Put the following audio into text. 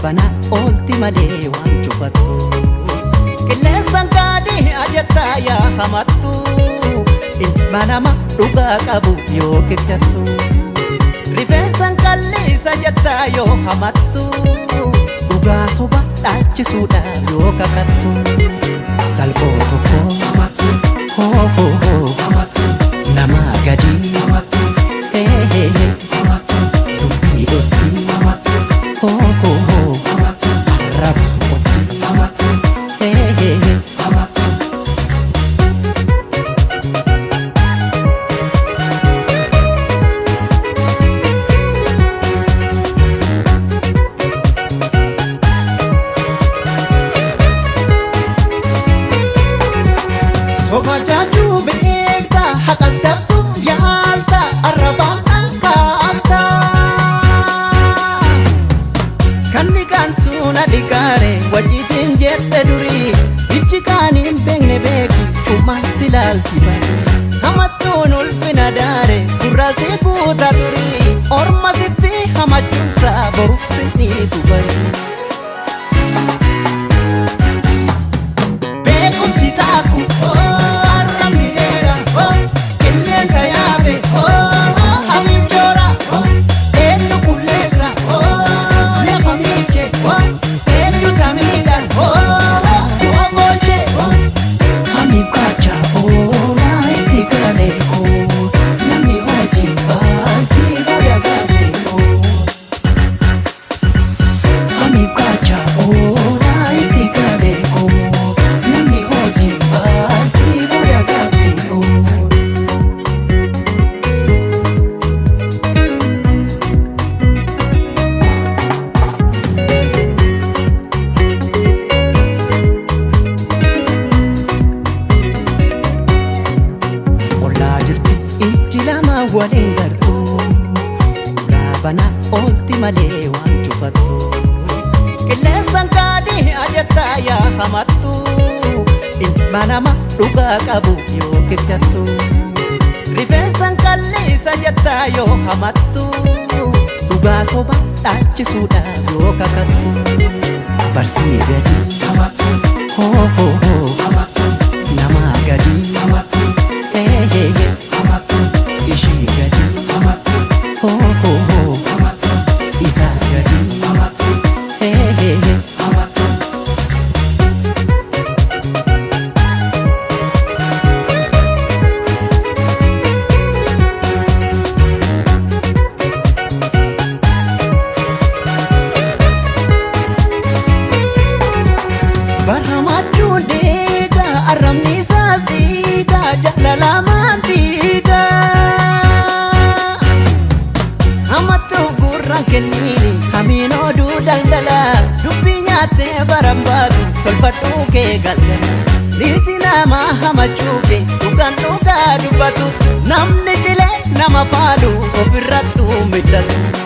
Bana oolti malee waan cufattu. Qilleensaan gaadii ajattaa yaa hamattu. Ilma nama dhugaa qabu yoo qircattu. Rifeensaan qalliisa jettaa yoo hamattu. Dhugaa soba dhaalchisuudhaaf yoo kakattu. Salphoo tokko hoo hoo hoo namaa gadi hee hee hee dubbii dhotti hoo hoo hoo arraba otti hee hee hee. Soba jaajuu beekta haqas dabsuu yaalta arrabaan dhankaakta. Kan dhiqantuu na dhiqaare wajiitiin jette durii ijji kaan hin beekne beeki cumaan silaalti bari. Hamattuun ulfina daare gurra si guuta turii orma sitti hamachuunsa boru si dhiisu bari. Beekumsi taaku arrabni dheera qilleensa yaabe hamiif joora eenyu qulleessa lafa miice eenyu tamiidhaan du'a goche. Hamiif kacha oolaa itti galee koo namni hojii baaltii booda galee koo. Hamiif kacha oolaa itti galee koo namni hojii baaltii booda galee koo. Ollaa jirti ijji lama waliin gartu. Gaabana oolti malee waan cufattu. Qilleensaan gaadii ajattaa yaa hamattu. Ilma nama dhugaa qabu yoo qircattu. Rifeensaan qalliisa jettaa yoo hamattu. Dhugaa soba dhaalchisuudhaaf yoo kakattu. Barsii gadi hoo hoo hoo namaa gadi hee hee hee ishii gadi hoo hoo hoo isaas gadi hee hee hee. Barhamachuun dhiiga arrabni isaas dhiiga jaalalamaan dhiiga. Hamattuu gurraan kenniini hamiin oduu daldala dubbii nyaattee baran baatu tolfadhuu kee galgala. Dhiisi namaa hamachuu kee dhugaan dhugaa dubbatu namni cilee nama faalu ofirrattuu miidhatu.